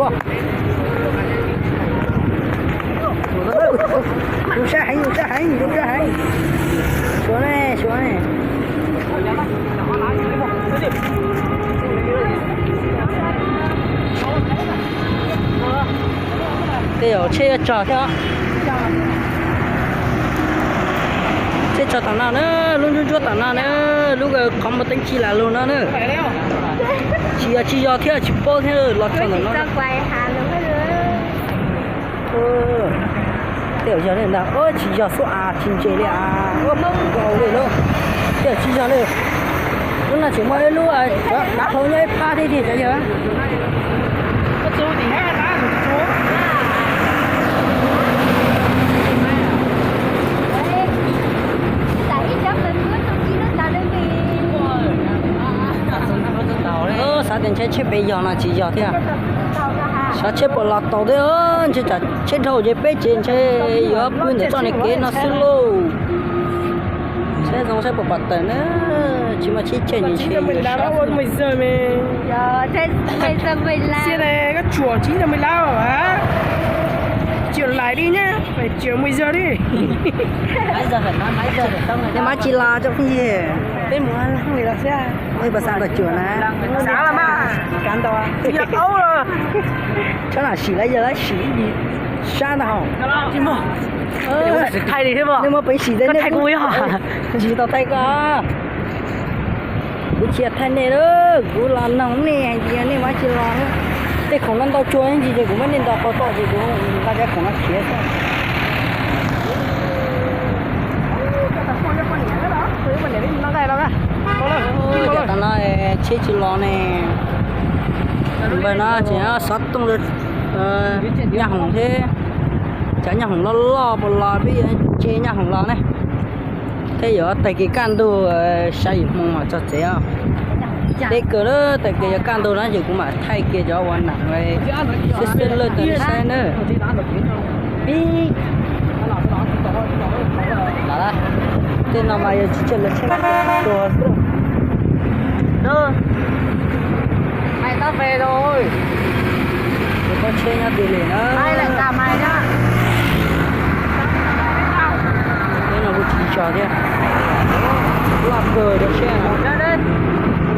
Zoo sab heev, zoo sab heev, zoo sab heev. Suav ne, suav ne. Tej zaum tsheb yuav tsog thiab. Tsheb tsog tom no na, lub ntsuab ntsuab tom no na, lub qhov muaj teeb ci lam lug no na. Tsis yog, tsis yog thiab, tsis paub thiab, los txog ntawm no. Tej zaum yog li ntag, tsis yog xub av tsis ntse li as, ua mob nkaus li lauj. Tej zaum tsis yog li. Lub no tseem muaj ib lub, cov dav hlau nyob ib phab thiab tiag cov yawg. Xav tias ntshai tsheb pem yog no tsis yog thiab. Xyov tsheb puas los tau thiab, ntshai tsam tsheb dhau ces peb tsev ntshai yuav pw ntawm txoj niag kev no xwb lauj. Saib zoo saib puas pom tawm na, tsis muaj tsheb caij nws ntshe yuav sab. Xiab ne, koj tsuam tsis tau maj lab a, tsuam lais li na, tsuam mus zog li. Nej mab tsis los tsoom phooj ywg, peb mus los xwb, nej puas xav ntaus tsuam na? Xav los mas, kav ntau, tsob no sim lawm yog lawv sim ib sab ntag hos. Nej muab peev xwm thaij, nej tsis tau thaij koj. Kuv tsis yog thaij nej, kuv los noog nej hais tias nej mab tsis los. Tej khoom no ntau tsuag ntsis ces kuv muab nej ntaus qau toj ces kuv nqa cov khoom no khiav xwb. Cov no tsheb tsis los ne. Npawg no ces xov tooj nyaj hoom thiab, cov nyaj hoom loj loj puas los peb yuav nce nyaj hoom los ne. Thiab yuav tag kis kaj ntug xya yim hmo mam txog tsev os. Deb kawg, tag kis yog kaj ntug no ces kuv mam thaij kiag cov ua nam xwb xwb lawj tau saib na. Tej no mas yog tsis tshaj lawv tsheb tuag xwb. Tus pob tsheb nyob twg li na? Tej no kuj tsis tso thiab. Loj kawg cov tsheb no.